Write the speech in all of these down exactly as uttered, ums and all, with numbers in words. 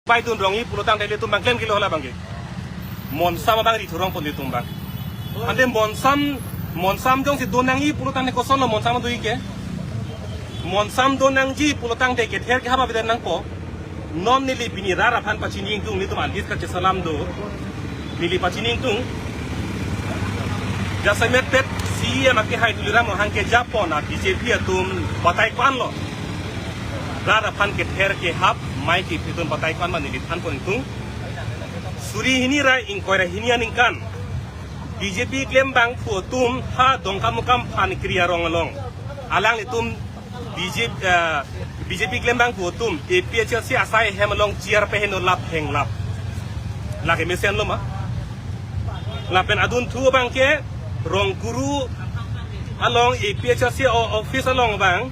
Paidun rongji pulotangte ilitum abang klem kilo hala abangke. Monsam abang ri thurong pon ilitum abang. Ante monsam, monsam jongsi do nangji pulotangte kosonlo monsam do-ik ke. Monsam do nangji pulotangte kether kehap avedet nangpo. Non neli pini rat aphan pachini ingtung, nelitum alhis kachesalam do. Neli pachini ingtung. Jasemet pet C E M akehai Tuliram Ronghang kejapon a B J P atum batai ko-anlo. Rat aphan kether kehap mai kipi atum batai ko-an ma neli thanpon ingtung. Suri hini ra ingkoi ra hini aningkan B J P klembangphu atum ha Dongkamukam Phankri arong along. Alanglitum B J P, eh, B J P klembangphu atum A P H L C asai hem along chair peheno lap henglap. Lake mesenlo ma. Lapen adunthu abangke Rongkuru along A P H L C o-, office along abang.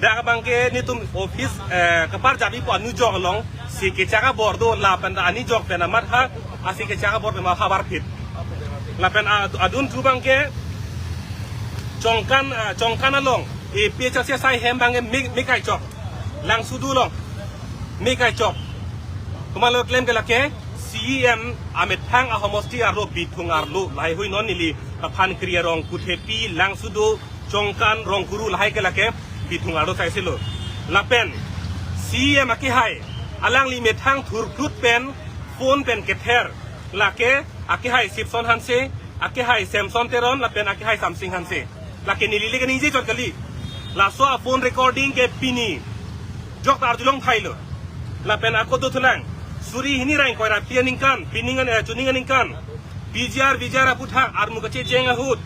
Dak abangke nelitum office, eh, kaparjap-ipo anujok along. Si kechak abor do lapen ta anujok pen amat ha, asi kechak abor pen ma havar phit. Lapen a-, adunthu abangke Chongkan, ah, Chongkan along A P H L C asai hem abangke me, me kaichok. Langsudo along me kaichok. Komatlo klem ke lake C E M amethang ahomosti arlo Bithung arlo lahai hui non neli Phankri arong Kuthepi Langsudo Chongkan Rongkuru lahai ke lake Bithung arlo saisilo. Lapen C E M akehai alangli methang thurphlut pen phone pen kether lake akehai Sipson Hanse, akehai Samson Teron, lapen akehai Samsing Hanse. Lake neli le kaningje chot kali. Laso a-phone recording ke pini jok ta arjulong thailo. Lapen ako dothulang. Suri hini ra ingkoi ra phli aningkan, pining an, eh, chuning aningkan. B J R, V J R aputhak armu kachejeng ahut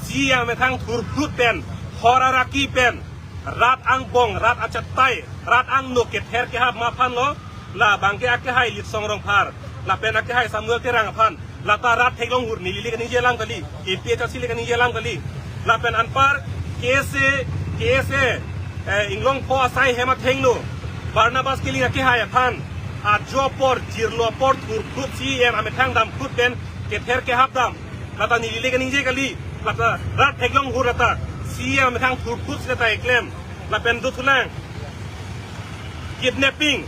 C E M amethang thurphlut pen, hor araki pen, rat angbong, rat achatai, rat angno kether kehap ma aphanlo, labangke akehai Litsong Rongphar, lapen akehai Samuel Terang aphan, lata rat theklong hur neli le kaningje alam kali, A P H L C le kaningje alam kali. Lapen anpar K S A, K S A, eh, Inglongpho asai hem athengno Barnabas Killing akehai aphan ajo apor, jirlo apor thurphlut C E M amethang damphlut pen kether kehap dam. Lata neli le kaningje kali, lata rat theklong hur lata C E M amethang thurphlut si lata eklem. Lapen dothulang. Kidnapping.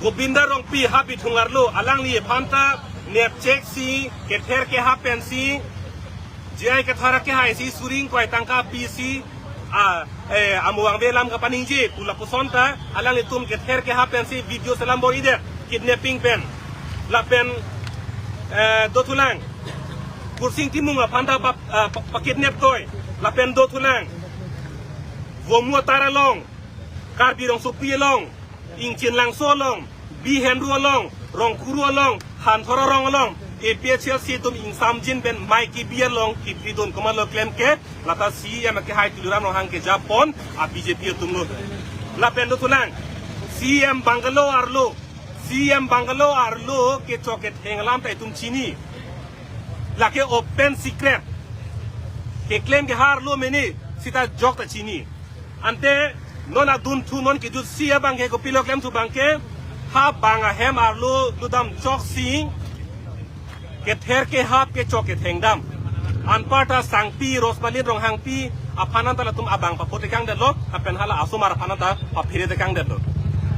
Gobinda Rongpi ha Bithung arlo, alangliphan ta nepchek si kether kehap pensi J I Kathar akehai si suri ingkoi tangka pisi, a, eh, amo vangve alam kapaningje pu lapuson ta alanglitum kether kehap pensi video selam bor-idet, kidnapping pen. Lapen, eh, dothulang. Kursing Timung aphan ta pa, ah, pa, pakidnap toi. Lapen dothulang. Vomu atar along, Karbi Rongsopi along, Ingchin Langso along, Bi Henru along, Rongkuru along, Hanthor arong along, A P H L C atum ingsamjin pen mai kibi along kipridun komatlo klem ke, lata C E M akehai Tuliram Ronghang kejapon a B J P atumlo. Lapen dothulang, C E M bungalow arlo, C E M bungalow arlo kechok ketheng alam ta itum chini. Lake open secret. Keklem ke ha arlo mene sita jok ta chini. Ante non adunthu non kejutsi abangke kopilo klemthu abangke ha bang ahem arlo ludam choksi kether kehap kechok ketheng dam. Anparta Sangpi Rosmalin Ronghangpi aphan anta latum abang papotekangdetlo, lapen hala asomar aphan anta paphiretekangdetlo.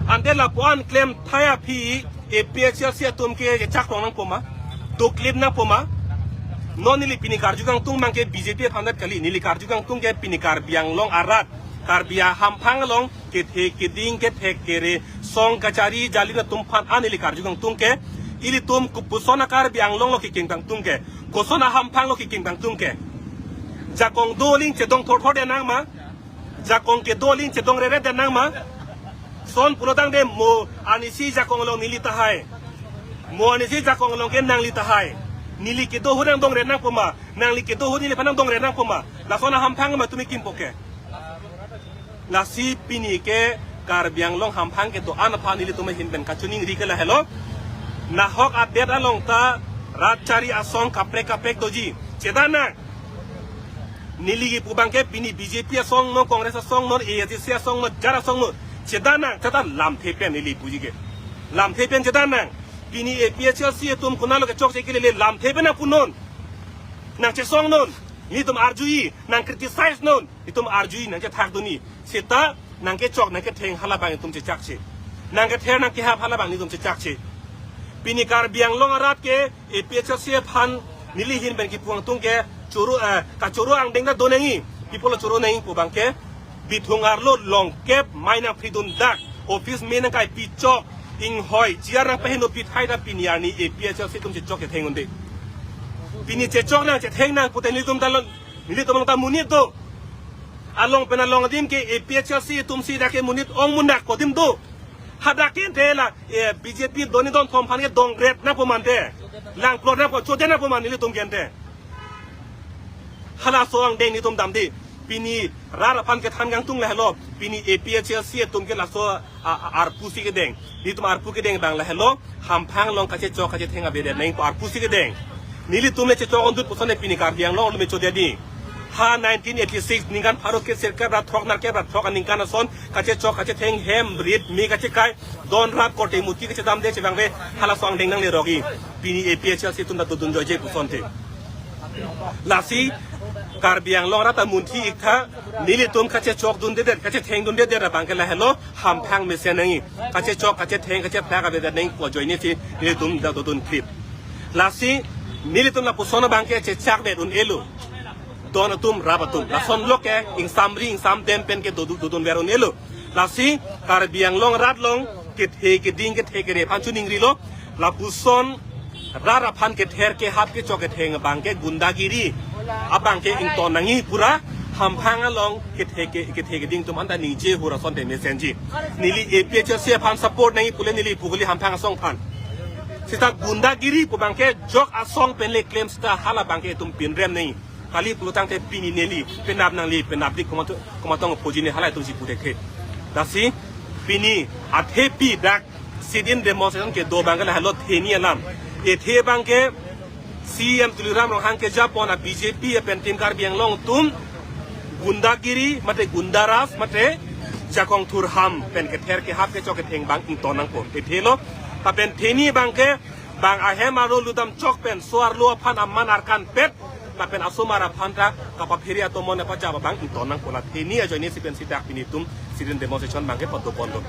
Ante lapu-an klem thai aphi A P H L C atum ke chak rong nangpo ma, doklip nangpo ma. Non neli pini karju kangtung abangke B J P aphan det kali, neli karju kangtung ke pini Karbi Anglong arat, Karbi ahamphang along kethe keding kethek kere song kachari jali atum aphan an neli karju kangtung ke, ilitum kopuson a-Karbi Anglong lo kekim kangtung ke, koson ahamphang lo kekim kangtung ke. Jakong do aling chedong thorthor det nang ma, jakong kedo aling chedong rere det nang ma. Son pulotangte mo anisi jakong along neli tahai, mo anisi jakong along ke nangli tahai. Neli kedo ahut nangdong re nangpo ma, nangli kedo ahut neliphan nangdong re nangpo ma. Lason ahamphang ma tumi kimpo ke. Lasi pini ke Karbi Anglong hamphang kedo-an aphan nelitum ahin pen kachiningri ke lahelo. Nahok adet along ta rat chari asong kaprek kaprek doji. Chedan nang. Neli kipu abangke pini B J P asong non, Congress asong non, A S D C asong non, jar asong non. Chedan nang, chedan lamthe pen neli puji ke. Lamthe pen chedan nang. Pini A P H L C atum konatlo kechokche kelele lamthe pen nangpu non. Nangchesong non. Nelitum arjuji, nang criticize non. Itum arjuji, nangchethak dunji. Seta nangkechok nangketheng halabang itum chechakche. nangkether nangkehap hala abang nelitum chechakche. Pini Karbi Anglong arat ke APHLC aphan neli ahin pen kipu angtung ke choro, eh, kachoro angdeng ta do nangji. Pi apotlo choro nangji pu abang ke, bithung arlo longkep mai nangphridun dak, office me nangkaipi chok, inghoi chair nangpaheno pithai ta pini arni APHLC atum chechok chetheng un-e. Pini chechok nang chetheng nang pute nelitum ta lo, nelitum ta monit do. Along pen along adim ke APHLC atum si dak ke monit ong mundak kodim do. Hadak ke ante la, eh, BJP doni don thom aphan ke dongret nangpo mante. Langplot nangpo, chodet nangpo man nelitum ke ante. Halaso angdeng nelitum damde. Pini rat aphan kethan kangtung lahelo. Pini APHLC atum ke laso, a, a, arpu si kedeng. Nelitum arpu kedeng abang lahelo. Hamphang along kachechok kachetheng avedet nangpo arpu si kedeng. Nelitum le chechok undut puson le pini Karbi Anglong atum le chodet nangji. Ha nineteen eighty-six ningkan pharo kre sirkep ra throk nerkep ra throk aningkan ason kachechok kachetheng hem rit me kachekai don rap korte muti kachedamde chevangve halaso angdeng nanglerokji. Pini APHLC atum ta dodun joije puson te. Lasi Karbi Anglong arat ta munthi iktha, nelitum kachechok dundedet, kachetheng dundedet abang ke lahelo, hamphang mesen nangji. Kachechok kachetheng kachephlak avedet nangpo ajoine si nelitum ta dodun krip. Lasi nelitum lapuson abang ke chechakdet un-elo. Don atum rap atum. Lason lok ke ingsamri ingsamdem pen ke dodu dodunver un-elo. Lasi Karbi Anglong arat along kethe keding kethe kere aphan chuningrilo. Lapuson rat aphan kether kehap kechok ketheng abang ke gundagiri abang ke ington nangji pura. Hamphang along kethe ke, kethe keding atum anta ningje hur asonte mesenji. Neli APHLC aphan support nangji pule neli pu kali hamphang asong aphan. Seta gundagiri pu abang ke jok asong pen le klem seta hala abang ke itum pinrem nangji. Kali pulotangte pini neli penap nangli penap dik komat-, komatong pujine hala itum si pu thekthe. Lasi pini athepi dak sit-in demonstration kedo abang ke lahelo theni alam. Ethe abang ke CEM Tuliram Ronghang kejapon a BJP pen Team Karbi Anglong atum gundagiri mate gundaraj mate jakong thurham pen kether kehap kechok ketheng abang ington nangpo. Ethelo. Lapen theni abang ke bang ahem arlo ludam chok pen so-arlo aphan aman arkan pet lapen asomar aphan ta kapaphere atomon apachap abang ington nangpo. La theni ajoine si pensi dak pini itum sit-in demonstration abang ke padopon do.